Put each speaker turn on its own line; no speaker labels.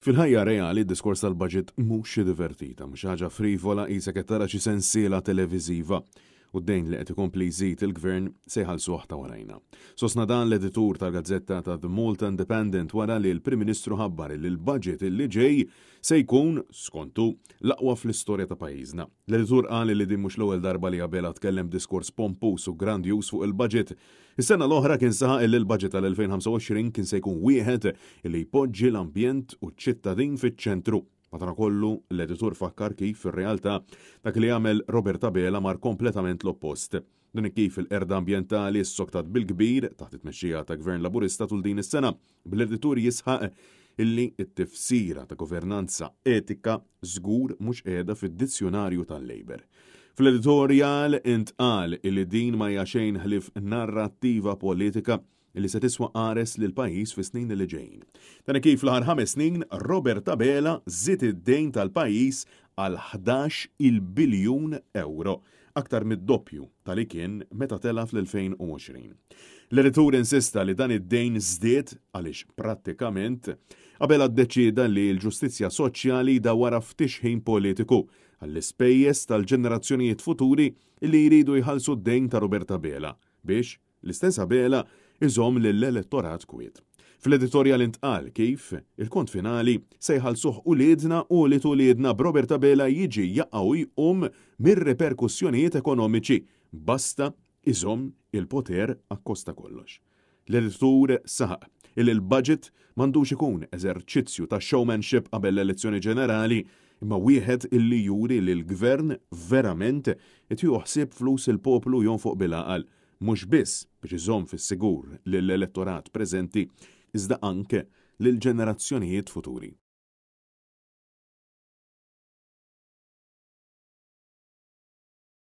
Fil-ħajja reali d-diskors tal-budget mhux xi divertita, mhux xi ħaġa frivola qisek qed tara xi sensiela televiżiva. U d-dejn li qed ikompli jżid il-Gvern se jħallsuh ta' warajna. Sostna dan l-editur tal-gazzetta ta' The Malta Independent wara li l-Prim Ministru ħabbar li l-budget li ġej se jkun, skontu, l-aqwa fl-istorja ta' pajjiżna. L-editur qal li din mhux l-ewwel darba li Abela tkellem b'diskors pompuż u grandjuż fuq il-budget. Is-sena l-oħra kien saħaq illi l-budget tal-2025 kien se jkun wieħed illi jpoġġi l-ambjent u ċ-ċittadin fiċ-ċentru. Madankollu, l-editur fakkar kif, fir-realtà, dak li għamel Robert Abela mar kompletament l-oppost. Dan hekk kif il-qerda ambjentali ssoktat bil-kbir taħt it-tmexxija ta' Gvern Laburista tul din is-sena, bl-editur jisħaq illi t-tifsira ta' governanza etika żgur mhux qiegħda fid-dizzjunarju tal-Labour. Fl-editorjal intqal illi din ma hija xejn ħlief narrattiva politika illi se tiswa qares lill-pajjiż fis-snin li ġejjin. Dan kif fl-aħħar 5 snin Robert Abela żied id-dejn tal-pajjiż għal 11 il-biljun ewro, aktar mid-doppju ta' li kien meta tela' fl-2020. L-editur insista li dan id-dejn żdied għaliex prattikament Abela ddeċieda li l-ġustizzja soċjali jdawwarha f'tixħim politiku għall-ispejjeż tal-ġenerazzjonijiet futuri li jridu jħallsu d-dejn ta' Robert Abela biex l-istess Abela jżomm lill-elettorat kwiet. Fl-editorjal intqal kif il-kont finali se jħallsuh uliedna u ulied uliedna b'Robert Abela jiġi jaqa' u jqum mir-riperkussjonijiet ekonomiċi basta iżomm il-poter akkost ta' kollox. L-editur saħaq illi l-budget m'għandux ikun eżerċizzju ta' showmanship qabel l-elezzjoni ġenerali imma wieħed illi juri li l-Gvern verament qed jieħu ħsieb flus il-poplu jonfoq bil-għaqal, mhux biss biex iżomm fis-sigur lill-elettorat preżenti iżda anke lill-ġenerazzjonijiet futuri.